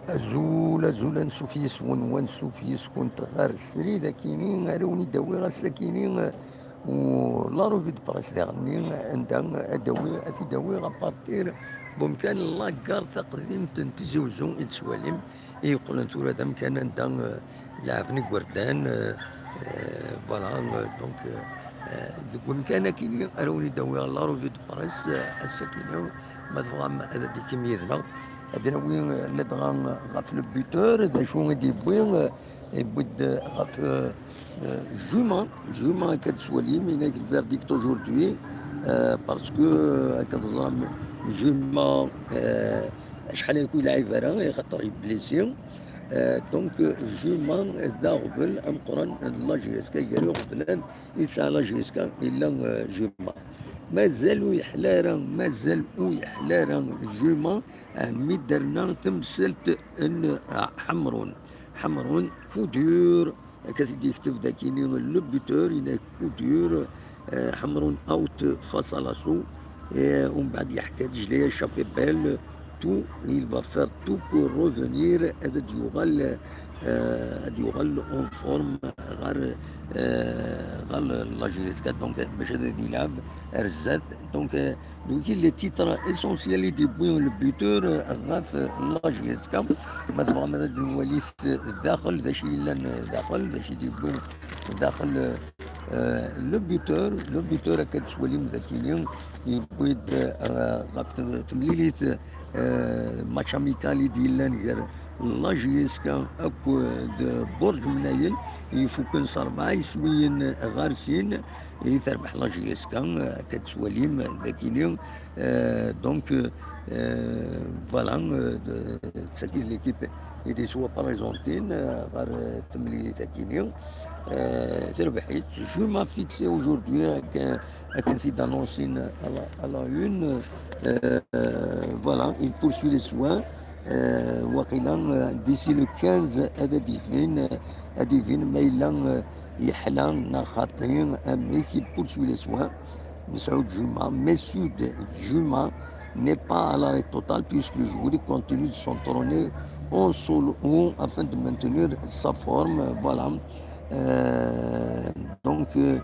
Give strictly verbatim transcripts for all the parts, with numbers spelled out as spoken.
Azul, azul, ansuf yes-wen, wansuf yes-kunt ɣer srid akini, ara wen-id-awiɣ ass-akini, u la revue de presse diɣenni, anda ad awi-, ad t-id-awiɣ à partir d umkan la gare taqdimt n Tizi Uzzu i d-tettwalim, i yeqqlen tura d amkan anda, eh, leɛben igerdan, eh, eh, voilà, eh, donc, eh, eh, deg umkan akini ara wen-id-awiɣ la revue de presse, eh, ass-akini, ma tebɣam ad d-tikim yid-neɣ. Ad nawi, eh, ladɣa ɣef le buteur, d acu i d-yewwi, eh, yewwi-d, eh, ɣef, eh, eh, Juma, Juma akka d-tettwalim, inak le verdict aujourd'hui, eh, parce que, eh, akka teẓram, Juma, eh, acḥal akk ur yelɛib ara, axaṭer yeblisi. Eh, donc, Juma d aɣbel ameqqran n la J S K, gar iɣeblan i tesɛa la J S K, yella, eh, Juma. Mazal ur yeḥla ara, mazal ur yeḥla ara Juma, eh, mi d-terna temsalt n, eh, Ḥemrun. Ḥemrun, coup dur, akka t-id-yekteb dakini le buteur, il est coup dur, eh, Ḥemrun out face à l'assaut. Eh, umbeɛd yeḥka-d, je l'ai échappé belle, tout, il va faire tout pour revenir, ad d-yuɣal, eh, ad d-yuɣal en forme ɣer, eh, ɣer la J S K, donc, bac ad d-yelɛeb ar zdat. Donc, eh, donc, les titres essentiels i d-yewwi le buteur, eh, ɣef la J S K. Ma tebɣam ad d-nwali daxel, d acu yellan daxel, d acu i d-yewwi daxel, eh, le buteur, le buteur akka d-tettwalim dakini, yewwi-d, eh, ɣef tem-, temlilit, eh, match amical i d-yellan gar la J S K akked Burǧ Mnayel, ifuken s rebɛa iswiyen ɣer sin, i terbeḥ la J S K, eh, akka d-tettwalim dakini, eh, donc, eh, voilà, eh, de, de, de, l'équipe i d-yettwaprezantin, eh, ɣer, eh, temlilit akini. Eh, terbeḥ-itt. Juma fixé aujourd'hui, akken, akken t-id-annonsin à la, à la une. Eh, voilà, il poursuit les soins. Eh, waqila, eh, d'ici le quinze, ad d-ibin, eh, ad d-ibin ma yella, eh, yeḥla neɣ xaṭi, amek, il poursuit les soins. Messoud Juma, Messoud Juma n'est pas à l'arrêt total puisque le joueur continue de s'entraîner en solo afin de maintenir sa forme. Voilà. Euh, donc, euh,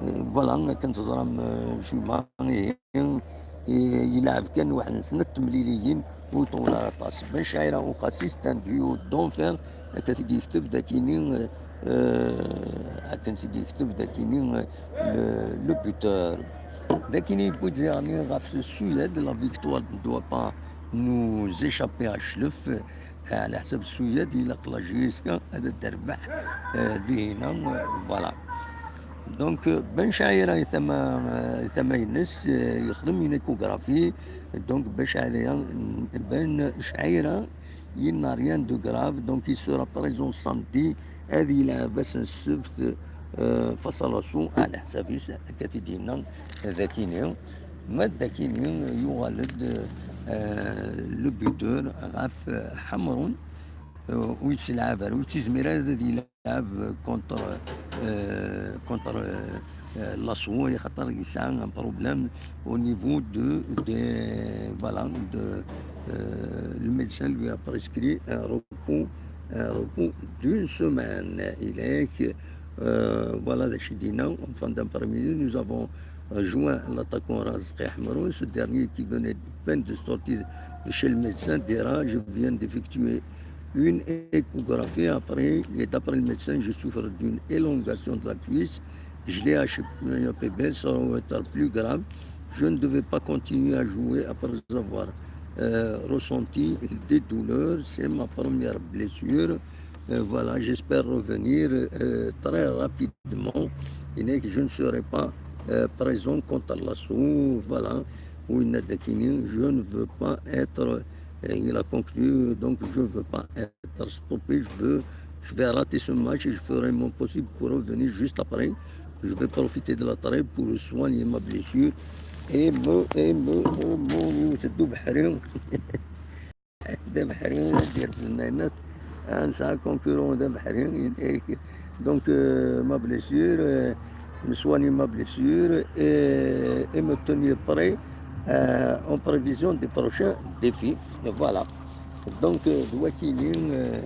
euh, voilà, akken teẓram, euh, Juma, ihi, ihi, yelɛeb kan waḥed n snat temliliyin, ur iṭul ara aṭas. Ben Chaira u Xassis, c'est un duo d'enfer, akka t-id-yekteb dakini, euh, euh, akken t-id-yekteb dakini, euh, le, le buteur. Dakini yewwi-d diɣen ɣef Suyad, la victoire ne doit pas nous échapper à cclef. Ɛla ḥsab Suyad, ilaq la J S K ad d-terbeḥ, euh, dihina, euh, voilà. Donc, euh, Ben Chaira i tama, euh, i tama-ines, euh, yexdem une échographie. Donc, Ben Chaira, Ben Chaira, il n'a rien de grave. Donc, il sera présent samedi. Ad yelɛeb ass n ssebt, euh, face à l'assaut, ɛla ḥsab-is, akka t-id-yenna dakini. Ma d dakini yuɣal-d, euh, le buteur ɣef, euh, Ḥemrun, euh, ur yettelɛab ara, ur yettizmir ara ad yelɛab contre, euh, contre, euh, euh, l'assaut, axaṭer yesɛa un problème au niveau de, de, voilà, de, euh, le médecin lui a prescrit un repos, un repos d'une semaine. Il est que, euh, voilà, d acu i d-yenna, en fin d'après-midi, nous avons, euh, joint l'attaquant Razqi Ḥemrun, ce dernier qui venait de peine de sortir de chez le médecin, dira, je viens d'effectuer une échographie après, et d'après le médecin, je souffre d'une élongation de la cuisse. Je l'ai acheté bien, ça aurait été plus grave. Je ne devais pas continuer à jouer après avoir, euh, ressenti des douleurs. C'est ma première blessure. Euh, voilà, j'espère revenir, euh, très rapidement. Et que je ne serai pas, euh, présent contre l'assaut. Voilà. Ou il n'a décliné, je ne veux pas être, euh, il a conclu, donc je ne veux pas être stoppé. Je veux, je vais rater ce match et je ferai mon possible pour revenir juste après. Je vais profiter de la trêve pour soigner ma blessure et me, et me, et me, d abeḥri. D abeḥri, ad d-yerr fell-as. Nesɛa concurrent d abeḥri. Donc, euh, ma blessure, euh, me soigner ma blessure et, et me tenir prêt, euh, en prévision des prochains défis. Et voilà. Donc, euh, d wakini, euh,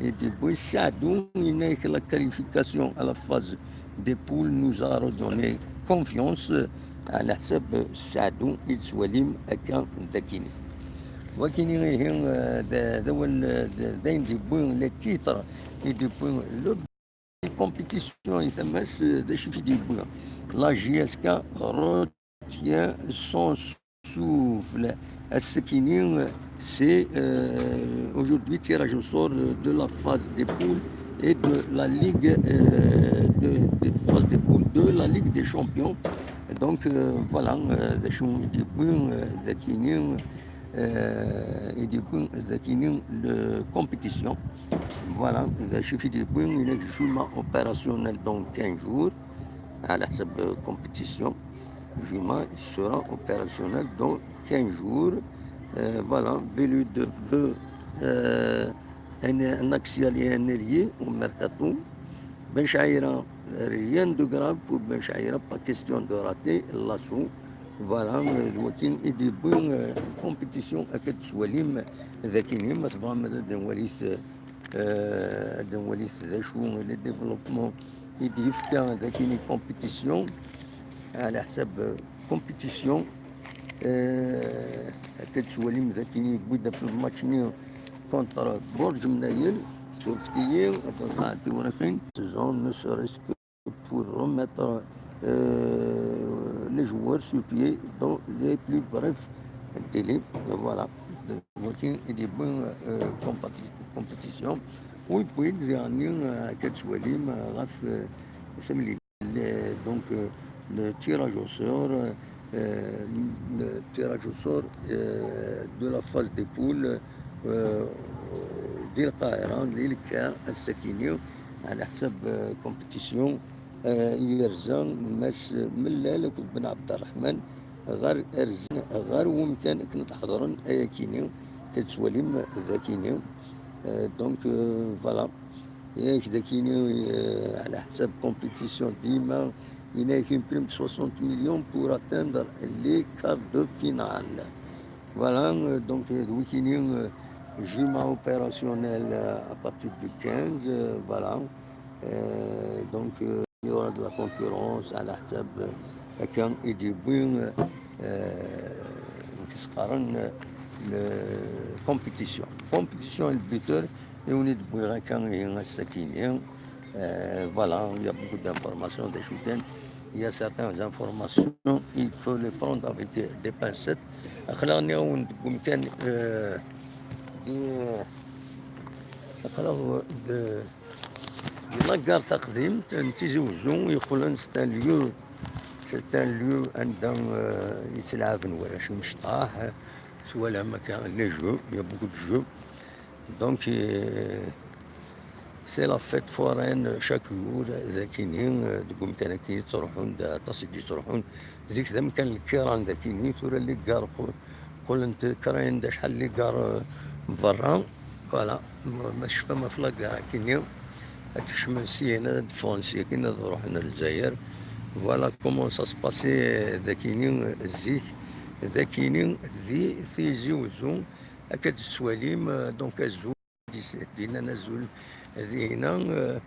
i d-yewwi Saɛdu, yenna-yak la qualification à la phase des poules nous a redonné confiance, euh, ɛla ḥsab Saɛdu i d-tettwalim akka d akini. Wakini ihi, euh, d, d awal, euh, d, d ayen d-yewwi le titre, i d-yewwi le compétition i tama-s, euh, d acu i d-yewwi. La J S K retient son souffle. Ass-akini, c'est, euh, aujourd'hui tirage au sort de la phase des poules et de la Ligue, euh, de, de phase des poules de la Ligue des Champions. Donc, euh, voilà, euh, d acu i d-yewwi, euh, d akini, euh, i d-yewwi d akini le compétition. Voilà, d acu i d-yewwi, il est jugement opérationnel dans quinze jours, à la compétition. Jugement sera opérationnel dans quinze jours. Euh, voilà, Velu de veut, euh, un, un axial et un ailier au mercato. Ben Chaïra, rien de grave pour Ben Chaïra, pas question de rater l'assaut. Voilà, euh, wakini i d-yewwi, euh, compétition akka d-tettwalim d akini, ma tebɣam ad d-nwalit, euh, ad d-nwalit d acu les développements i d-yefka d akini compétition, ɛla ḥsab, euh, compétition. Euh, akka d-tettwalim d akini yewwi-d ɣef lmatch-nni contre Bourg Mnayel, surfet-iyi, ad nqaɛed tiwraxin. Saison, ne serait-ce que pour remettre, euh, les joueurs sur pied dans les plus brefs délais. Voilà. Wakini i d-yewwi, euh, compéti-, compétition. Wi wwin diɣenni, euh, akka d-tettwalim, euh, ɣef, euh, tamlilt. Le, donc, euh, le tirage au sort, euh, le tirage au sort, euh, de la phase des poules, euh, di Lqahira, di Lekka, ass-akini, ɛla ḥsab, euh, compétition, euh, yerza Mass Mellal akked Ben Ɛebderreḥman ɣer rrezn, ɣer wemkan akken ad ḥeḍren ayakini, ad tettwalim d akini. Euh, donc, euh, voilà. Yak d akini, euh, ɛla ḥsab compétition dima, il y a une prime de soixante millions pour atteindre les quarts de finale. Voilà, euh, donc, euh, d wakini, euh, jugement opérationnel, euh, à partir du quinze, euh, voilà. Euh, donc, euh, il y aura de la concurrence, ɛla ḥsab, euh, akka i d-yewwi, euh, amek i s-qqaren, euh, le compétition. Compétition et le buteur, i wen-id-wwiɣ akka ihi ass-akini. Euh, voilà, il y a beaucoup d'informations, d acu kan, il y a certaines informations, il faut les prendre avec des pincettes. Aql-aɣ nniɣ-awen deg umkan, euh, di, aql-aɣ de, di la gare taqdimt n Tizi Wezzu yeqqlen c'est un lieu, c'est un lieu anda, euh, yettlaɛaben warrac imecṭaḥ, twalam akka les jeux, il y a beaucoup de jeux. Donc, euh, c'est la fête foraine chaque jour, d akini, euh, deg umkan-agi yettruḥun, d aṭas i d-yettruḥun. Zik d amkan n lkiran d akini, tura les gares qu-, qqlent krayen d acḥal les gares, euh, n berra. Voilà, ma, ma tecfam ɣef la gare akini, ad kecmen syin, ad ffɣen syin, ad ruḥen ar Lezzayer. Voilà comment ça se passait, euh, d akini, euh, zik, d akini, di Tizi Wezzu. Akka d-tettwalim, euh, donc azul, d-, d-, dinna azul, dinna, euh,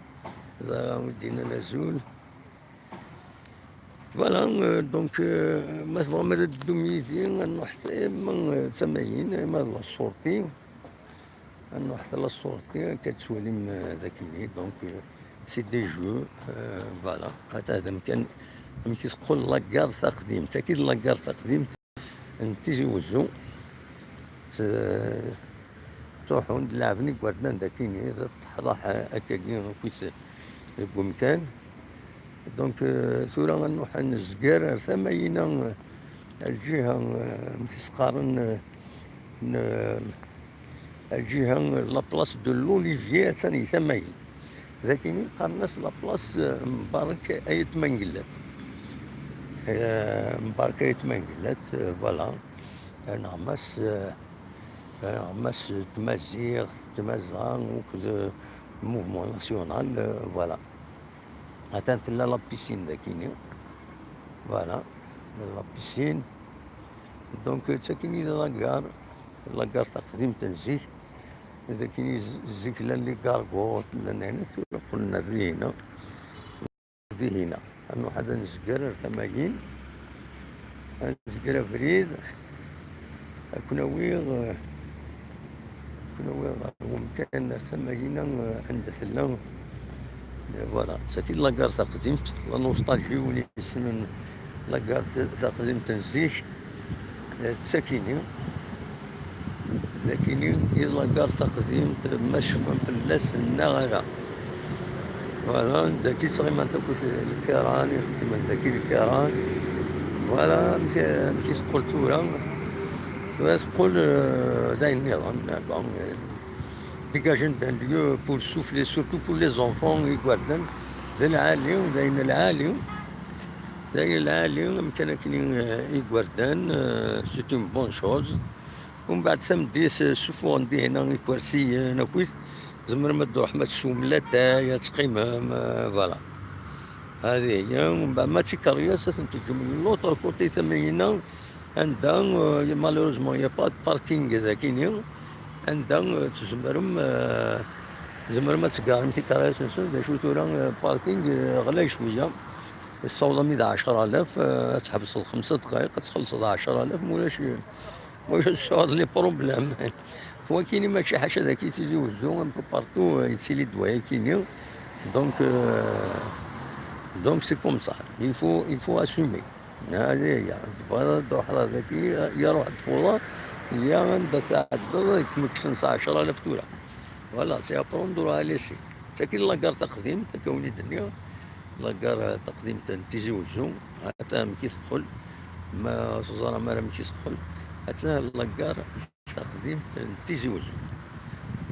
ẓra dinna azul. Voilà, euh, donc, euh, ma tebɣam ad teddum yid-i, ad nruḥ, ma, euh, d tamayin, ma d la sortie, ad nruḥ la sortie, akka d-tettwalim, euh, d akini, donc, euh, c'est des jeux, euh, voilà. Ata d amkan, amek i teqqel la gare taqdimt, akka d la gare taqdimt n Tizi Wezzu. T-, ttruḥun-d leɛben igerdan d akini, d ṭṭeḥḍaḥ akkagi akkit deg umkan. Donc, euh, tura ad nruḥ ad nezger ar tama-ina, euh, lǧiha, euh, amek i s-qqaren, euh, n, lǧiha, la place de l'Olivier, attan i tama-in. D akini qqaren-as la place, euh, Mbarek Ayt Mengellat. Euh, Mbarek Ayt Mengellat, euh, voilà. Aneɣmas, euh, aneɣmas n tmaziɣt, tmazɣa, akked, euh, mouvement national, euh, voilà. Atan tella la piscine d akini. Voilà, la piscine. Donc, d takini d la gare, la gare taqdimt n zik. Dagi zik llan les gargotes, llan hna, tura qqlen ar dihina. Dihina. Ad nruḥ ad nezger ar tama-yin. Ad nezger abrid. Ad ken-awiɣ, eh, ad ken-awiɣ ɣer wemkan ar tama-yin, eh, anda tella. Eh, voilà. Tagi d la gare taqdimt, la nostalgie, win yessnen la gare taqdimt n zik. D takini. D takini i la gare taqdimt, ma tecfam fell-as neɣ ala. Voilà, dagi ttɣimant akked lkiran, i xeddmen dagi lkiran. Voilà, amek, amek i teqqel tura? Tura teqqel, euh, d ayen nniḍen. Bon, euh, dégager un lieu pour souffler, surtout pour les enfants, igerdan. D lɛali, d ayen lɛali. D ayen lɛali, amkan akkenni, eh, igerdan, eh, c'est une bonne chose. Umbeɛd tameddit, eh, ssufuɣen dihina ikersiyen akkit. Tzemrem ad d-truḥem ad teswem latay, ad teqqimem, eh, voilà. Hadi hiya, umbeɛd ma d tikeryas, ad tent-teǧǧem de l'autre côté tama-ina, anda, eh, malheureusement, il y a pas de parking dagini. Anda, eh, tzemrem, eh, tzemrem ad tgarem tikeryas-nsen, d acu tura, eh, parking, eh, ɣlay cwiya. Tessawḍem i d ɛecra alaf, eh, ad tḥebseḍ xemsa dqayeq, ad txellṣeḍ ɛecra alaf, ma ulac, ma ulac tesɛuḍ les problèmes. Wakini mačči ḥaca dagi Tizi Wezzu, un peu partout, eh, yettili-d wayakini. Donc, euh, donc c'est comme ça. Il faut, il faut assumer. Hadi hiya. Tebɣiḍ ad d-truḥeḍ ar dagi, ya ruḥ ad tfuḍeḍ, ya anda tɛeddeḍ, ad kem-kksen s ɛecra alaf tura. Voilà, c'est à prendre ou à laisser. Tagi d la gare taqdimt, akka win i d-nniɣ. La gare taqdimt n Tizi Wezzu, ata amek i teqqel, ma teẓram ara amek i teqqel, ata la gare taqdimt n Tizi Wezzu.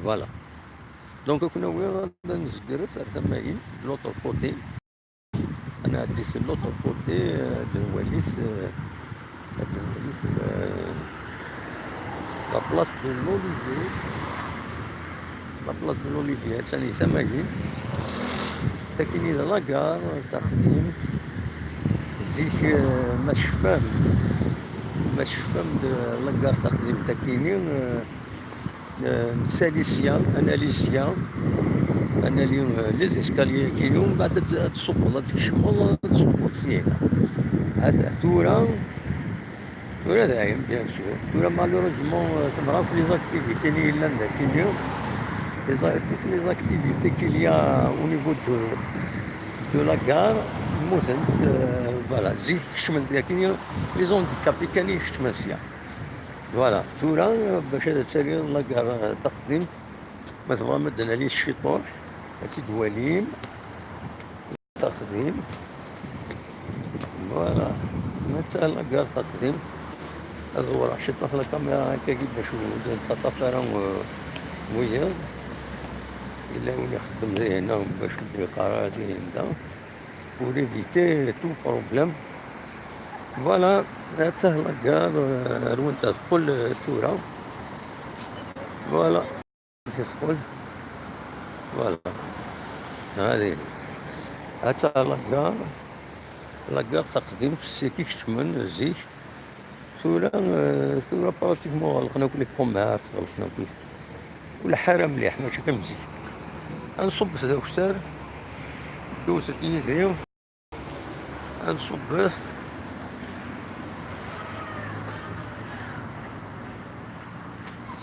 Voilà. Donc, ad ken-awiɣ ad nezgret ar tama-in, de l'autre côté. Ad nɛeddi de l'autre côté, euh, ad nwali, euh, ad nwali, euh, la place de l'Olivier. La place de l'Olivier, attan i tama-agi. Tagi d la gare taqdimt. Zik, euh, ma tecfam, ma tecfam de la gare taqdimt akini, euh, euh, Salisia, Analisia, Anali, euh, les escaliers akini, umbeɛd ad, ad tṣubbeḍ, ad tkecmeḍ, ad tṣubbeḍ syin. Hata, tura, tura dayen, bien sûr. Tura, malheureusement, euh, temɣa akk les activités-nni yellan dagini. Les a-, toutes les activités qu'il y a au niveau de, de la gare, mmutent, euh, voilà, zik kecmen dagini, les handicapés kan i kecmen sya. Voilà, tura, euh, bac ad taliḍ la gare, euh, taqdimt, ma tebɣam ad d-nali ciṭuḥ, ad tt-id-twalim. Taqdimt. Voilà. Netta la gare taqdimt. Ad ḍewreɣ ciṭuḥ la caméra akkagi bac ur d-nettaṭṭaf ara, euh, wiyaḍ. Yella win ixeddem dihina bac ur d-yeqqar ara dihin da. Pour éviter tout problème. Voilà. Attah la gare, euh, rwant ad teqqel, euh, tura. Voilà. Ad teqqel. Voilà. Hadi. Attah la gare. La gare taqdimt, c'est qui kecmen zik. Tura, euh, tura pratiquement ɣelqen akk les commerces, ɣelqen akk. Ur lḥal ara mliḥ, mačči kan zik. Ad nṣubb d akter, dewwet-d yid-i. Ad nṣubbet.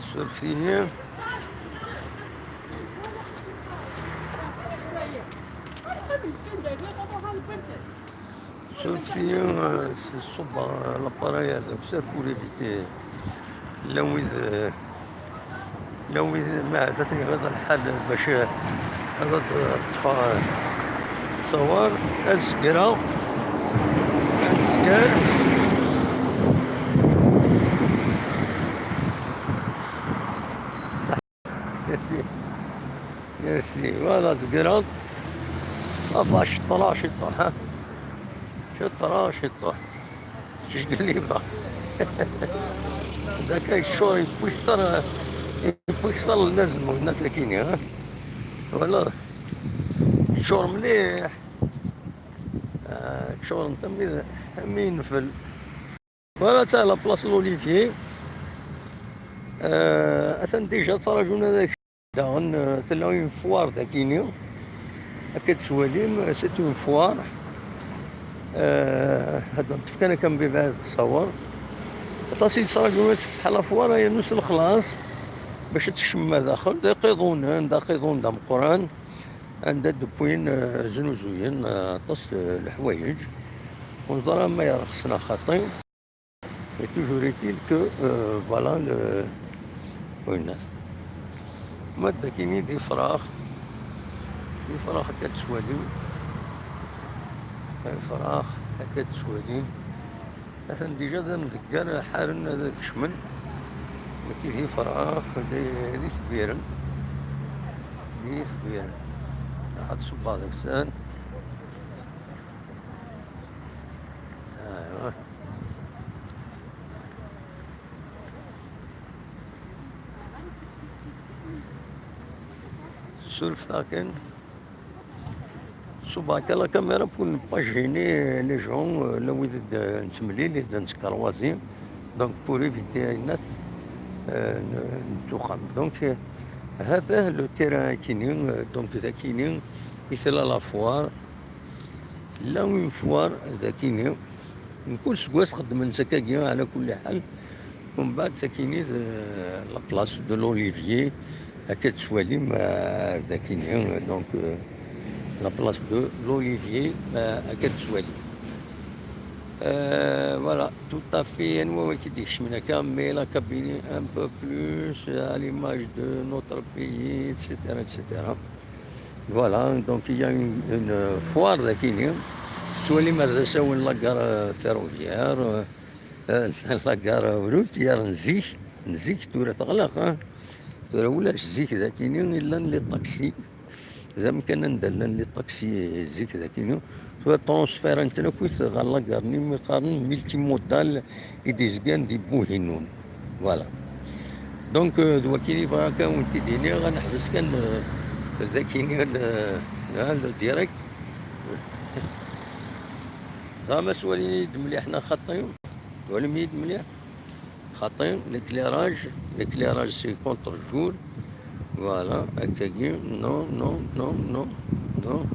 Surfet-iyi. Surfet-iyi, euh, s-, ṣubbeɣ, euh, l'appareil-a d akter pour éviter. Llan wid, euh, Llan wid ma ahat ad ten-iɣiḍ lḥal bac ad ṭṭfeɣ ṣṣawar, ad zegreɣ, ad nezger. Merci. Voilà, zegreɣ. Ṣafa, ceṭṭreɣ ciṭuḥ, ha? Ceṭṭreɣ ciṭuḥ. Ǧiǧ liba. Daka yeččur, yewwi kter, yewwi kter n lazem, wina takini, ha? Wala. Yeččur mliḥ. Ah, yeččur am yenfel. Voilà, ta la place l'Olivier. Ah, atan déjà ttrajun ad Daɣen, euh, tella une foire dagini. Akka tettwalim, euh, c'est une foire. Euh, ad d-tefkan akka mbiba ad tessawer. Aṭas i yettraǧun ad tefteḥ la foire, yernu s lexlaṣ bac ad tekcem ar daxel. D iqiḍunen, d aqiḍun d ameqqran, anda d-wwin, euh, znuzuyen, euh, aṭas, euh, leḥwayeǧ. Ur neẓri ma yerxes neɣ xaṭi. Et toujours est-il que, euh, voilà le, winnat. Ma d akini d ifrax, d ifrax akka tettwalim, d ifrax akka tettwalim. Atan déjà d amdeggar ḥaren ad kecmen. Mačči d ifrax, d, d itbiren. D itbiren. Ad ṣubbeɣ deg-sen. Aywa. Surfet akken. Ṣubbeɣ kan la caméra pour ne pas gêner les gens, euh, la wid d-, nettemlil, i d-nettkerwazi. Donc, pour éviter ayen, euh, n-, nettuxxam. Donc, euh, hata le terrain akini, euh, donc, d akini i tella la foire. Là une foire, d akini. Mkul seggas xeddmen s akkagi, ɛla kulli ḥal. Umbeɛd, takini d, euh, la place de l'Olivier, akka tettwalim, euh, d akini, donc, euh, la place de l'Olivier, euh, akka tettwalim. Euh, voilà, tout à fait, anwa wagi d-ikecmen akka, mais la Kabylie un peu plus, euh, à l'image de notre pays, et cetera, et cetera. Voilà, donc il y a une, une foire dagini. Tettwalim ar d asawen la gare, euh, ferroviaire, euh, euh, la gare, euh, routière n zik, n zik tura teɣleq, hein. Tura ulac, zik dagini i llan les taxis. D amkan anda llan les taxis zik dagini. Tura transféren-ten akkit ɣer la gare-nni mi qqaren multimodal i d-izgan di Buhinun. Voilà. Donc, euh, d wakini bɣiɣ kan wen-t-id-iniɣ, ad neḥbes kan, euh, d akini le, hein, le direct. Dɣa ma swalin-iyi-d mliḥ neɣ xaṭi? Twalim-iyi-d mliḥ? Xaṭi, l'éclairage, l'éclairage c'est contre-jour. Voilà, akkagi, non, non, non, non, non.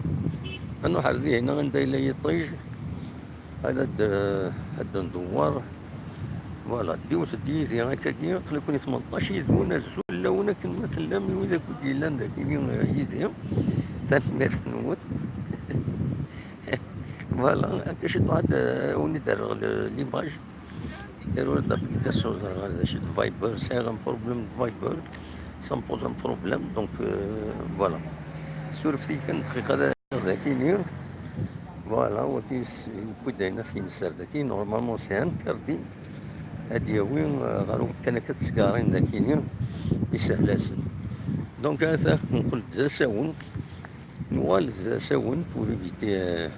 Ad nruḥ ar dihin anda yella yiṭij. Ad, ad, ad ndewwer. Voilà, ddiwet-d yid-i akkagi, aql-iken i tmenṭac yid-wen, azul fell-awen akken ma tellam, i wid akk i d-yellan dagi, eh, yid-i. Tanemmirt-nwen. Voilà, akka ciṭuḥ ad, eh, wen-id-rreɣ le, l'image. Yerwel-d l'application, ẓriɣ d acu d Viber, sɛiɣ un problème de Viber, ça me pose un problème, donc, euh, voilà. Surfet-iyi kan dqiqa d akini. Voilà, wagi s-, yewwi-d ayen af yinser dagi. Normalement, c'est interdit ad yawi, euh, ɣer umkan akka d tgarin dagini, isehel-asen. Donc, ata, nqel-d d asawen. Nuɣal d asawen pour éviter, euh,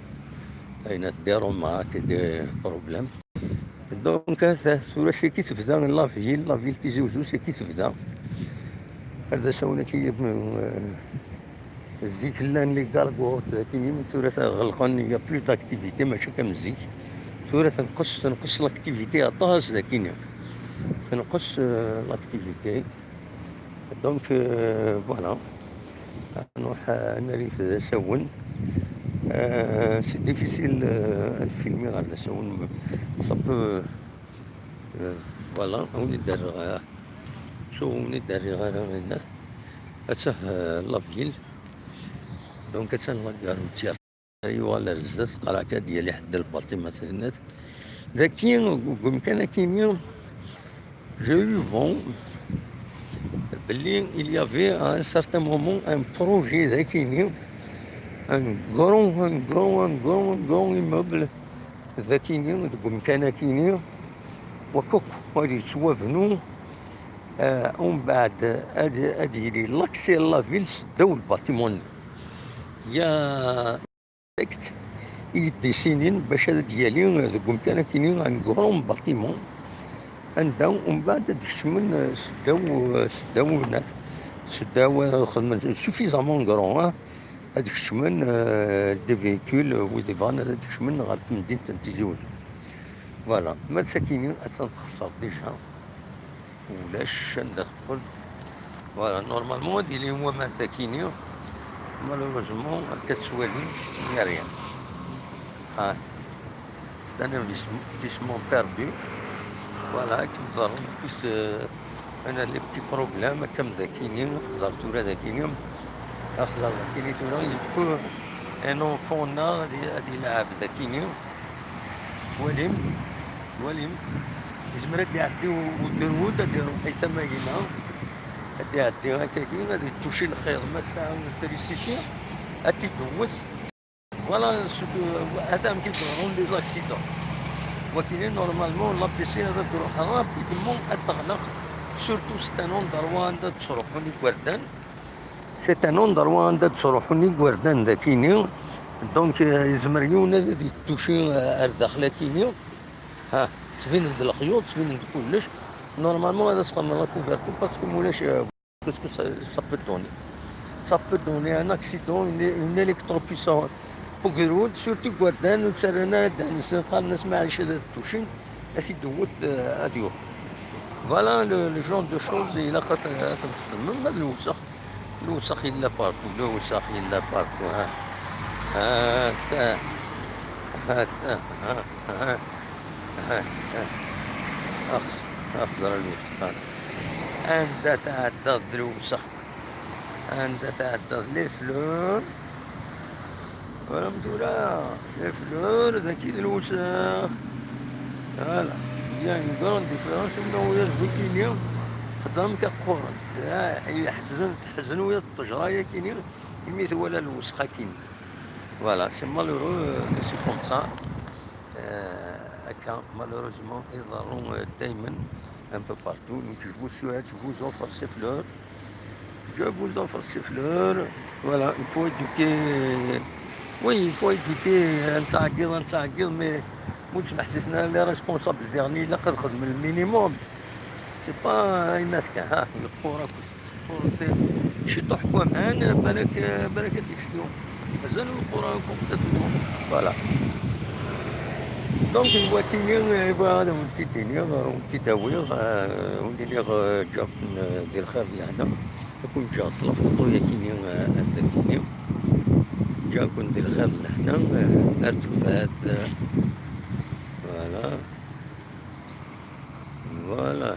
ayen at des remarques, des problèmes. Donc, ata, tura saki tebda la ville, la ville Tizi Ouzou saki tebda. Ar d asawen akka, euh, zik llan les gargotes, akini, tura ɣelqen, il y a plus d'activité, mačči akka am zik. Tura tenqes, tenqes l'activité aṭas dagini. Tenqes, euh, l'activité. Donc, euh, voilà. Nruḥ, euh, ad nali d asawen. Euh, c'est difficile, euh, ad filmiɣ ɣer d asawen. Ça peut, euh, voilà, ad wen-id-rreɣ, euh, ttuɣ ur wen-id-rriɣ ara ayen. Attah, euh, la ville. Donc, attan la gare routière. Yuɣal ar zdat, qqareɣ akka ad yali ḥedd lbaṭima tenniḍ. Daki, deg umkan akini, j'ai eu vent belli il y avait à un certain moment un projet dakini, un grand, un grand, un grand, un grand immeuble dakini, deg umkan akini, wakk akk ad yettwabnu, euh, umbeɛd ad, ad yili l'accès à la ville seddaw lbaṭima-nni. Ya architecte i yeddisinin bac ad d-yali deg umkan akini un grand bâtiment, anda umbeɛd ad d-kecmen, eh, seddaw, eh, seddaw, seddaw, eh, xedmen suffisamment grand, eh, ad d-kecmen, eh, des véhicules, eh, wid yebɣan ad d-kecmen ɣer temdint n Tizi Wezzu. Voilà, ma d sakini attan texṣer déjà. Ulac anda teqqel. Voilà, normalement ad yili waman dakini. Malheureusement, akka tettwalim, il n'y a rien. Ah, c'est un investissement perdu. Voilà, akken ẓerren, plus, euh, on a les petits problèmes, akka am dakini, ẓer tura dakini, axẓer dakini tura, il faut un enfant-nneɣ ad y-, ad yelɛeb dakini. Twalim, twalim, yezmer ad d-iɛeddi u-, uderwud, ad iruḥ i tama-ina, ad d-iɛeddi akkagi, ad ittuci lxiḍ, ma tesɛa trisiti, ad t-id-tewwet. Voilà, ce que, ad am-t-id-ḍrun les accidents. Wakini, normalement, la piscine ad d-truḥ rapidement, ad teɣleq, surtout c'est un endroit anda d-ttruḥun igerdan. C'est un endroit anda d-ttruḥun igerdan dakini. Donc, euh, yezmer yiwen ad, ad yettuci, euh, ar daxel akini. Ha, ttbinen-d lexyuḍ, ttbinen-d kullec. Normalement, ad as-xedmen la couverture parce que mulac, euh, parce que ça, ça peut donner. Ça peut donner un accident, une, une électrocution. Pour que surtout igerdan, ur ttarran ara ddehn-nsen, qqaren-as maɛlic ad ttucin, ad t-id-tewwet, euh, ad yuɣ. Voilà le, le genre de choses, ilaq ad, ad ten-txedmem, ma d lewsex. Lewsex yella partout, lewsex yella partout, ha. Ha, ta. Ha, ta. Ha, ha. Ha, ha. Ax, ax, ẓer lewsex, ha. Anda tɛeddaḍ d lewsex. Anda tɛeddaḍ les fleurs. Voilà, tura, les fleurs, dagi d lewsex. Voilà. Il y a une grande différence, ma ula d wikini, xedmen ka qqurent. Ah, yeḥzen, teḥzen ula d ṭṭejra yakini, imi twala lewsex akini. Voilà, c'est malheureux, euh, c'est comme ça. Euh, akka, malheureusement, iḍerru, euh, daymen, un peu partout. Donc, je vous souhaite, je vous offre ces fleurs. Je vous offre ces fleurs. Voilà, il faut éduquer. Oui, il faut éduquer. Ad nettɛeggiḍ, ad nettɛeggiḍ, mais ur ttmeḥsisen ara les responsables derniers, ilaq ad xedmen le minimum. C'est pas ayen akka, ha, yeqqur akk, yeqqur ciṭuḥ n waman, balak, balak ad yeḥlu. Mazal meqqur akk, ad yeḥlu. Voilà. Donc, iwatini, eh, bɣiɣ ad awen-t-id-iniɣ, ad awen-t-id-awiɣ, eh, ad awen-iniɣ, eh, ǧǧiɣ-ken, eh, di lxir d lehna. Ad ken-ǧǧeɣ s la photo yakini, eh, ar dakini. Ǧǧiɣ-ken di lxir d lehna, eh, ar tufat, eh, voilà. Voilà.